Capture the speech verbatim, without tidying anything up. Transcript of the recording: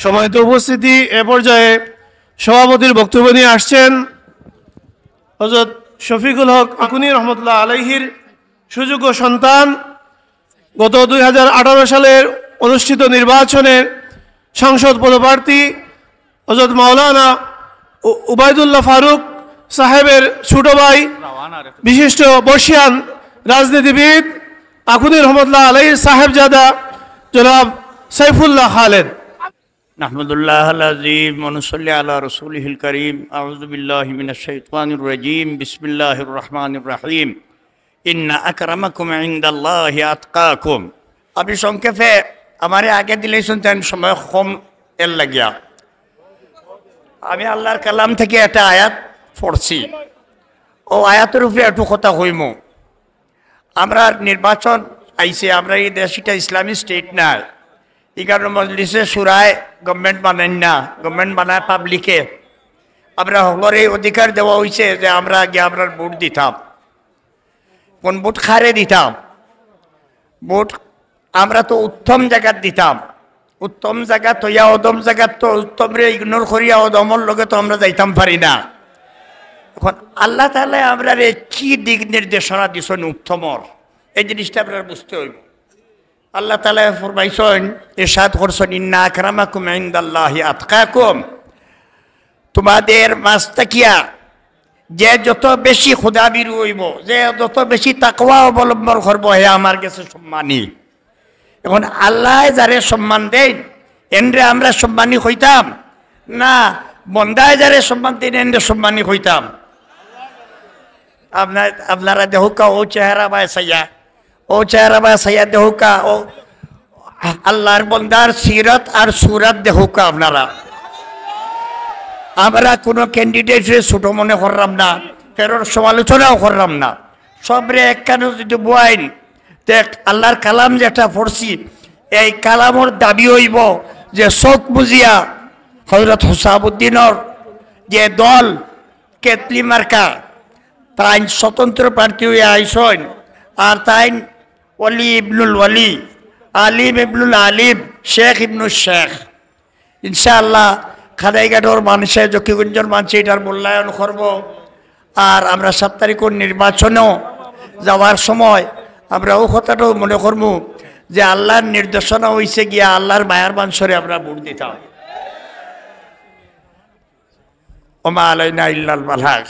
সম্মানিত উপস্থিতি, এ পর্যায়ে সভাপতির বক্তব্য নিয়ে আসছেন হযরত শফিকুল হক আখুনি রহমতুল্লাহ আলাইহির সুযোগ্য সন্তান, গত দুই হাজার আঠারো সালের অনুষ্ঠিত নির্বাচনের সংসদ পদপ্রার্থী হযরত মাওলানা উ-, উবাইদুল্লাহ ফারুক সাহেবের ছোট ভাই, বিশিষ্ট বর্ষিয়ান রাজনীতিবিদ আখুনি রহমতুল্লাহ আলাইহির সাহেবজাদা জনাব সাইফুল্লাহ খালেদ। نحمد الله العظيم ونصلي على رسوله الكريم. أعوذ بالله من الشيطان الرجيم. بسم الله الرحمن الرحيم. إن أكرمكم عند الله أتقاكم. আমি সংক্ষেপে, আমারে আগে দিলেই শুনতেন, সময় কম এর লাগিয়া। আমি আল্লাহর কালাম থেকে একটা আয়াত পড়ছি, ও আয়াতের উপরে একটু কথা কইমু। আমরা নির্বাচন আইছে, আমরা এই দেশ একটা ইসলামী স্টেট নায়। এগারো মজলিসে শুরায় গভর্নমেন্ট বানাইন না, গভর্নমেন্ট বানায় পাবলিকে। আমরা হকলরে এই অধিকার দেওয়া হইছে যে আমরা গিয়া আমরার ভোট দিতাম। কোন ভোট কারে দিতাম? ভোট আমরা তো উত্তম জাগাত দিতাম। উত্তম জাগাত অইয়া অধম জাগাত তো উত্তমরে ইগনোর করিয়া অধমর লগে তো আমরা যাইতাম পারি না। এখন আল্লাহ তাআলা আমরারে কি দিক নির্দেশনা দিছইন উত্তমর, এই জিনিসটা আমরা বুঝতে হইব। আল্লাহ তাআলা ফরমাইছইন, ইরশাদ করছইন, "ইন্না আকরামাকুম ইনদাল্লাহি আতকাকুম।" তোমাদের মাঝ থাকিয়া যে যত বেশি খোদাভীরু হইব, যে যত বেশি তাকওয়া অবলম্বন করব, হে আমার কাছে সম্মানী। এখন আল্লাহ যারে সম্মান দেন, এনরে আমরা সম্মানী হইতাম না, বন্দায় যারে সম্মান দেন, এনরে সম্মানী হইতাম? আপনার, আপনারা দেখুকা ও চেহারা বায় চাইয়া, ও চেহারা বায় চাইয়া দেখুকা, ও আল্লাহর বন্দার সিরত আর সুরত দেখুকা আপনারা। আমরা কোনো ক্যান্ডিডেটরে ছোট মনে করলাম না, কারোর সমালোচনাও করলাম না। সবরে একখানে যদি বইন, দেখ আল্লাহর কালাম যেটা পড়ছি, এই কালামর দাবি হইব যে চোখ বুজিয়া হযরত হুসাবুদ্দিনর যে দল কেতলি মার্কা, তাইন স্বতন্ত্র প্রার্থী হইয়া আইছইন, আর তাইন ওলি ইবনুল ওলি, আলিম ইবনুল আলিম, শেখ ইবনুল শেখ। ইনশাআল্লাহ কাদাইঘাটর মানুষে, জকিগঞ্জর মানুষে এটার মূল্যায়ন করব। আর আমরা সাত তারিখর নির্বাচনও যাওয়ার সময় আমরা ও কথাটাও মনে করমু যে আল্লাহর নির্দেশনা হইছে গিয়া আল্লাহর মায়ার মানুষরে আমরা ভোট দিতাম। ওমা আলাইনা ইল্লাল বালাগ।